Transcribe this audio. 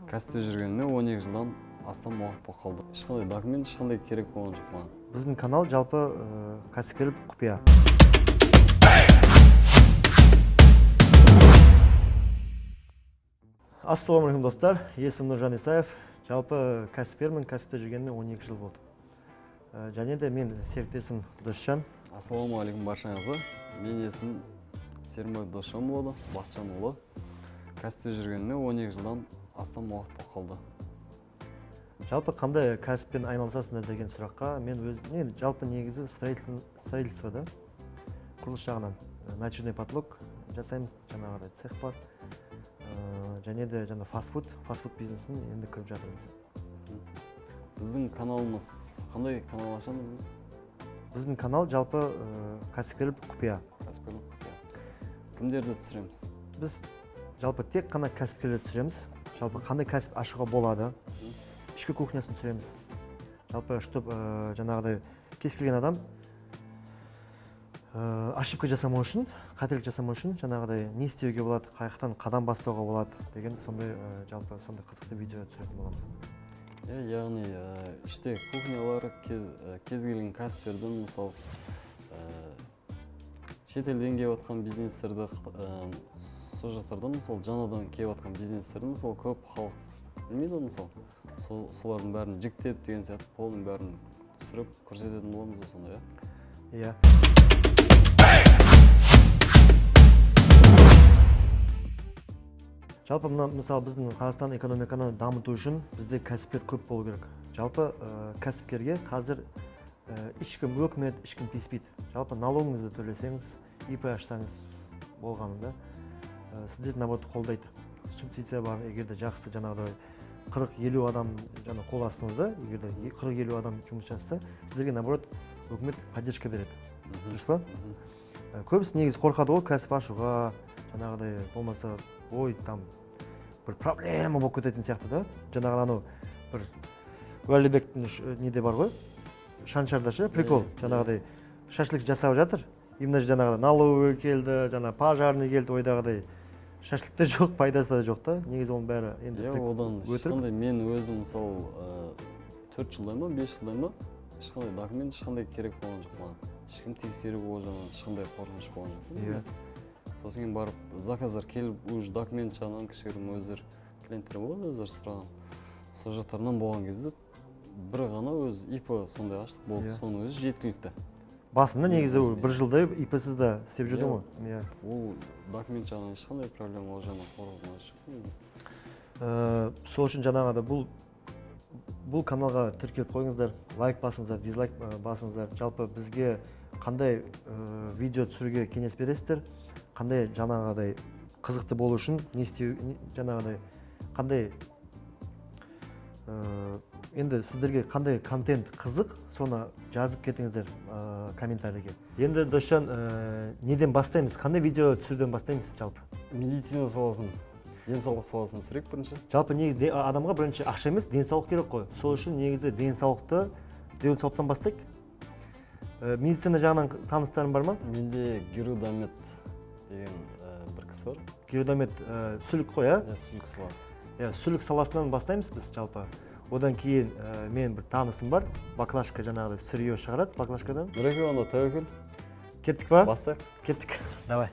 Кәсіпте жүргеніме 12 жылдан астам уақыт болып қалды. Ешқандай документ, ешқандай керек болған жоқ маған. Біздің канал жалпы кәсіпкерлік құпия. Ассалаумағалейкум, достар. Есімім Нұржан Исаев. Жалпы кәсіпкермін, кәсіпте жүргеніме 12 жыл болды. Және де мен серіктесім Досжан. Ассалаумағалейкум баршаңызға. Менің есімім Серімбаев Досжан болады, Бақытжанұлы. Кәсіпте жүргеніме 12 жылдан астам уақыт болып қалды. Жалпы қандай кәсіппен айналысасыңдар деген сұраққа мен өз, мен жалпы негізі строительство да, құрылыс жағынан натяжной потолок жасаймыз, жаңағыдай цех бар. Және де жаңа фастфуд бизнесін енді кіріп жатырмыз. Біздің каналымыз, қандай канал ашамыз біз? Біздің канал жалпы кәсіпкерлік құпия. Кәсіпкерлік құпия. Кімдерді түсіреміз? Біз жалпы тек қана кәсіпкерлерді түсіреміз. Жалпы қандай кәсіп ашуға болады, ішкі кухнясын түсіреміз. Жалпы, чтоб жаңағыдай кез келген адам ошибка жасамау үшін, қателік жасамау үшін жаңағыдай не істеуге болады, қай жақтан қадам бастауға болады деген сондай жалпы сондай қызықты видео түсіретін боламыз. Яғни іште кухнялар, кез келген кәсіптердің, мысалы, шетелден келіп жатқан бизнестерді, сол жақтардан, мысалы, жаңадан келіп жатқан бизнестерді, мысалы, көп халық білмейді ғой, мысалы. Солардың бәрін жіктеп деген сияқты, полный бәрін түсіріп көрсететін боламыз ғой сонда, иә? Иә. Жалпы мына, мысалы, біздің Қазақстан экономиканы дамыту үшін бізде кәсіпкер көп болу керек. Жалпы кәсіпкерге қазір ешкім өкімет, ешкім тиіспейді. Жалпы налогыңызды төлесеңіз, ИП ашсаңыз болғанында, сіздерді наоборот қолдайды. Субсидия бар, егер де жақсы жаңағыдай 40-50 адам жаңа қол астыңызда, егер де 40-50 адам жұмыс жасаса, сіздерге наоборот өкімет поддержка береді. Дұрыс па? Көбісі негізі қорқады ғой кәсіп ашуға, жаңағыдай болмаса, ой, там бір проблема болып кететін сияқты да. Жаңағы анау бір Уәлибектің неде бар ғой, Шаншарда ше, прикол, жаңағыдай шашлык жасап жатыр. Именно жаңағыдай налоговый келді, жаңа пожарный келді, ойдағыдай шашлык та жоқ, пайдасы да жоқ та. Негізі оның бәрі енді Иә, одан өтірік. ешқандай мен өзім, мысалы, 4 жылдай ма, 5 жылдай ма, ешқандай документ, ешқандай керек болған жоқ маған. Ешкім тексеру ол жағынан ешқандай қорқыныш болған жоқ. Сосын кейін барып заказдар келіп, уже документ жағынан кішігірім өздері клиенттер болады, өздері сұраған. Сол жақтарынан болған кезде бір ғана өз ИП сондай аштық болды, соның өзі жеткілікті. Басында негізі ол бір жылдай ИП-сіз да істеп жүрдің ғой. Ол документ жағынан ешқандай проблема, ол жағынан қорқыныш жоқ негізі. Сол үшін жаңағыдай бұл каналға тіркеліп қойыңыздар, лайк басыңыздар, дизлайк басыңыздар. Жалпы бізге қандай видео түсіруге кеңес бересіздер, қандай жаңағыдай қызықты болу үшін не істеу, не, жаңағыдай қандай енді сіздерге қандай контент қызық, соны жазып кетіңіздер комментарийге. Енді Досжан, неден бастаймыз, қандай видео түсіруден бастаймыз жалпы? Медицина саласын, денсаулық саласын түсірейік бірінші. Жалпы негізі адамға бірінші ақша емес, денсаулық керек қой. Сол үшін негізі денсаулықтан бастайық. Медицина жағынан таныстарың бар ма? Менде Герудамед деген бір кісі бар. Герудамед сүлік қой, ә? Иә, сүлік саласы. Иә, сүлік саласынан бастаймыз біз жалпы. Одан кейін мен бір танысым бар, баклажка жаңағыдай сырье шығарады баклажкадан. Нұреке, онда тәуекел. Кеттік па? Бастайық. Кеттік. Давай.